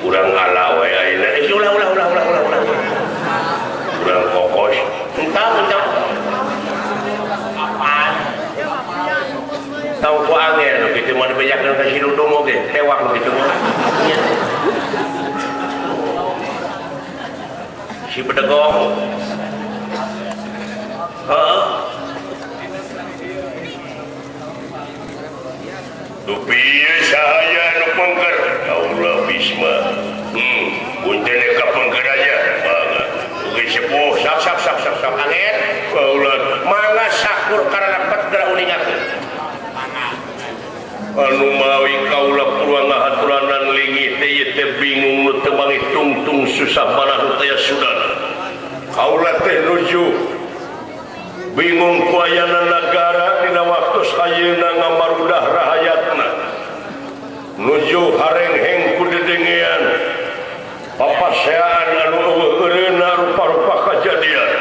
Urang ala we ayeuna. Eh ulah ulah ulah ulah ulah ulah. Urang kokos. Entah entah. Apaan? Tahu ku angin nu kitu mah dibejakeun ka si Dudung oge, tewak nu kitu mah. Nya. Si bedegong. Heeh. Dupi sahaya nu pengker kaula Bisma. Punten ka pengker aja. Mangga. Ugi sepuh sak sak sak sak sak angin kaula mangga sakur karena pet geura uningakeun. Anu mawi kaula purwa ngahaturanan linggih teh ieu teh bingung nu teu mangih tungtung susah manah nu taya sudana. Kaula teh nuju bingung ku ayana nagara dina waktu ayeuna ngamarudah rahayatna. Nuju harengheng ku dedengean papaseaan anu eueuh eureuna rupa-rupa kajadian.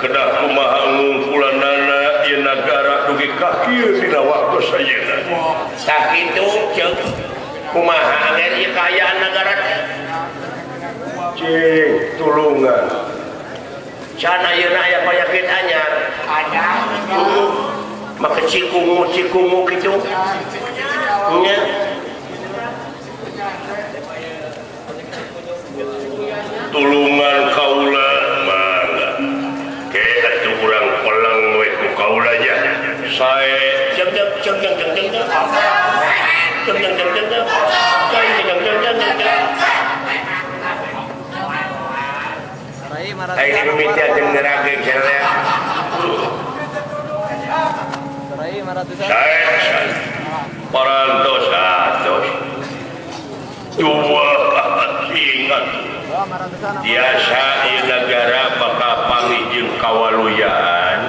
Kedah kumaha ngungkulanana ieu nagara dugi ka kieu dina waktu ayeuna. Tah kitu ceuk kumaha angger ieu kaayaan nagara teh? Cing tulungan. Can ayeuna aya panyakit anyar. Ada. Make cikungu-cikungu kitu. Nya. Tulungan kaula mangga. Ke atuh urang pelang we ku kaula nya. Sae jeng jeng jeng jeng jeng jeng. Jeng jeng jeng jeng jeng. Jeng jeng jeng jeng jeng. Ayo mimiti jeung ngerageng cenah. Sae parantos atos. Dua ingat. Biasa ieu nagara bakal panggih jeung kawaluyaan.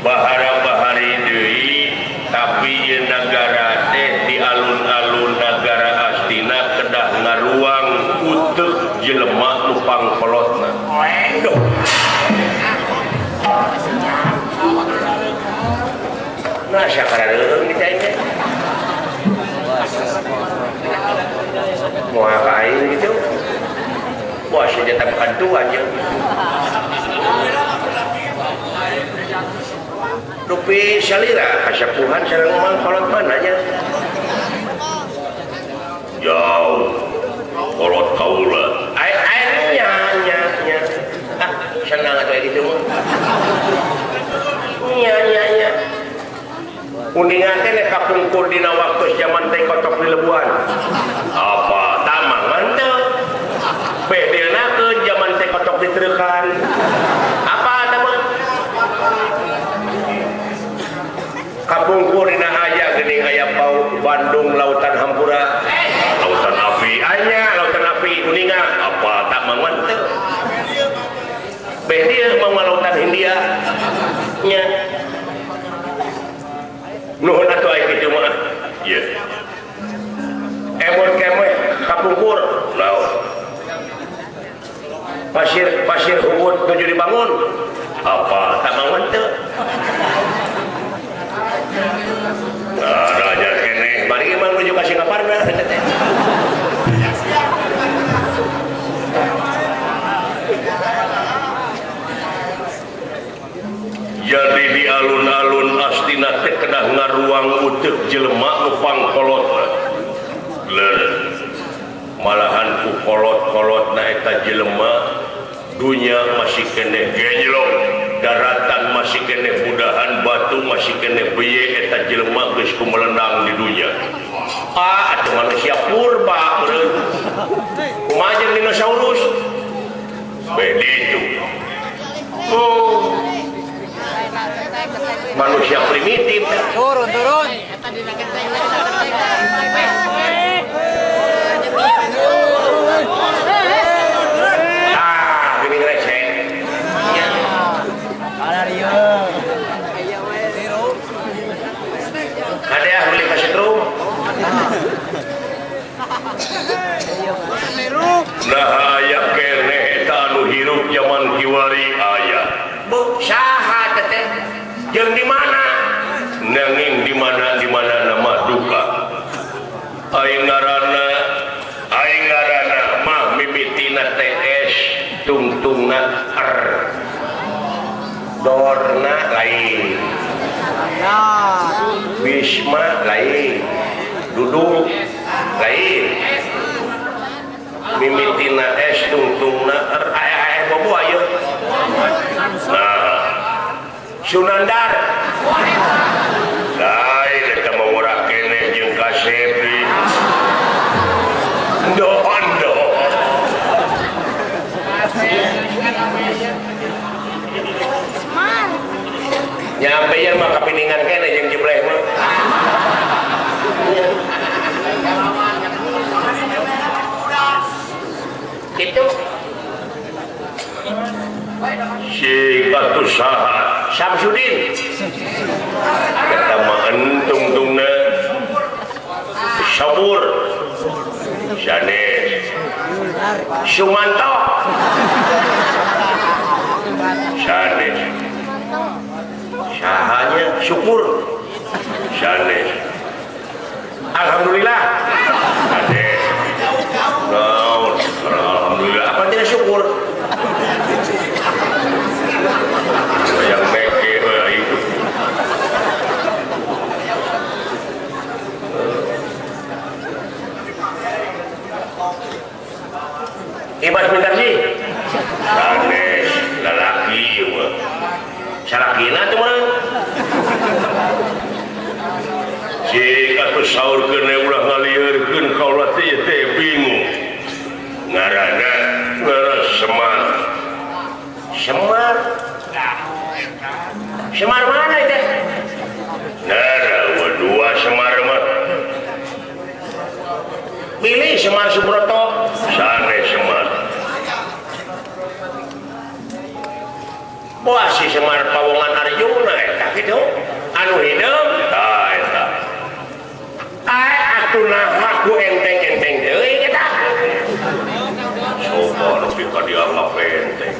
Bahara-bahari deui tapi ieu nagara teh di alun-alun nagara astina kedah ngaruang uteuk jelema nu pangkolotna. Duh. Nah, sakareureung kita ini. Mau ngapain gitu? Wah, senjata makan tuan ya. Dupi salira kasapuhan sareng mang kolot mana nya? Jauh. Kolot kaula. Ai ai nya nya nya. Ah, senang atuh gitu mah. Nya nya nya. Uningan teh kapungkur dina waktu zaman teh kotok di lebuhan. Apa tamang manteu. Bedelnakeun zaman teh kotok ditereukan. Apa tamang? Kapungkur dina aya geuning aya bau Bandung lautan hampura. Lautan api aya, lautan api uninga apa tamang manteu. Bedil mah lautan Hindia. Nya. Nuhun atuh aya kitu mah. Ieu. Emon kemeh kapungkur. Naon? Pasir pasir hubut nuju dibangun. Apa tamang teu? Nah, raja keneh bari mah nuju ka Singaparna eta teh. Jadi di alun-alun astina teh kedah ngaruang uteuk jelema nu pangkolotna. Leureuh. Malahan ku kolot-kolotna eta jelema dunya masih keneh genjlok, daratan masih keneh budahan batu masih keneh beye eta jelema geus kumelendang di dunya. Ah, atuh manusia purba meureun. Kumaha jeung dinosaurus? Beh ditu. Oh. Manusia primitif. Turun, turun. Ah, gini ngeresek. Ada yang beli kasetrum. Nah, aya keneh eta anu hirup zaman kiwari aya. Bu, saha teteh? Jeung di mana? Nanging di mana nama Lain Bisma lain Dudung lain mimitina es tungtungna er ae bobo ayeuna. Nah Sunandar lain eta mah murah keneh jeung Kasepi ndo nyampe ieu mah kapiningan keneh jeung jebleh mah. Itu si atuh saha Samsudin eta mah entungtungna Sabur sanes Sumanto sanes sahanya Syukur sanes alhamdulillah sanes naon alhamdulillah apa tidak syukur yang meke itu Ibas Mintarji sanes lalaki salakina teh mah cik atuh saurkeun ulah ngalieurkeun kaula teh teh bingung ngaranna ngaran Semar Semar Semar mana itu? Nah, dua Semar mah pilih Semar Subroto sanes Semar wah si Semar Pawongan Arjuna eta kitu anu hideung tah eta ae atuh naha ku enteng-enteng deui eta coba nepi ka dianggap enteng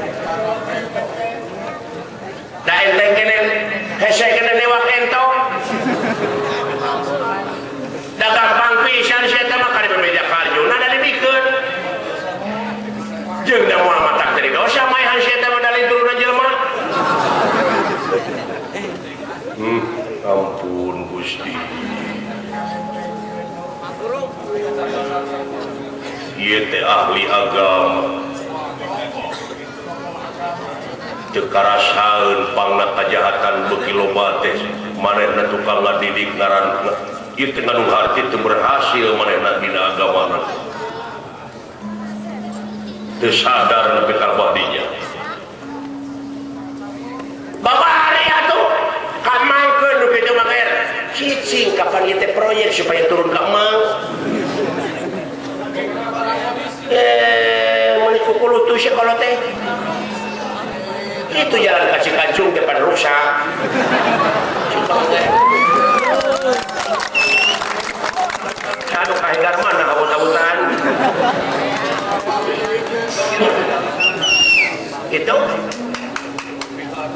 da enteng keneh hese keneh newak entong da gampang pisan si eta mah ka dibebeja ka Arjuna da dibikeun jeung da moal matak teh dosa maehan si eta mah da lain turunan jelema. Ampun Gusti. Ieu teh ahli agama. Teu karasaeun pangna kajahatan beuki loba teh manehna tukang ngadidik ngaran ieu teh ngandung harti teu berhasil manehna dina agamana. Teu sadar nepi ka badinya. Babari atuh kamangkeun nu kitu mah ger. Cicing kapan ieu teh proyek supaya turun ka emang. Meuni kukulutu sia kalau teh. Itu jalan ka Cikancung teh pada rusak. Cukang teh.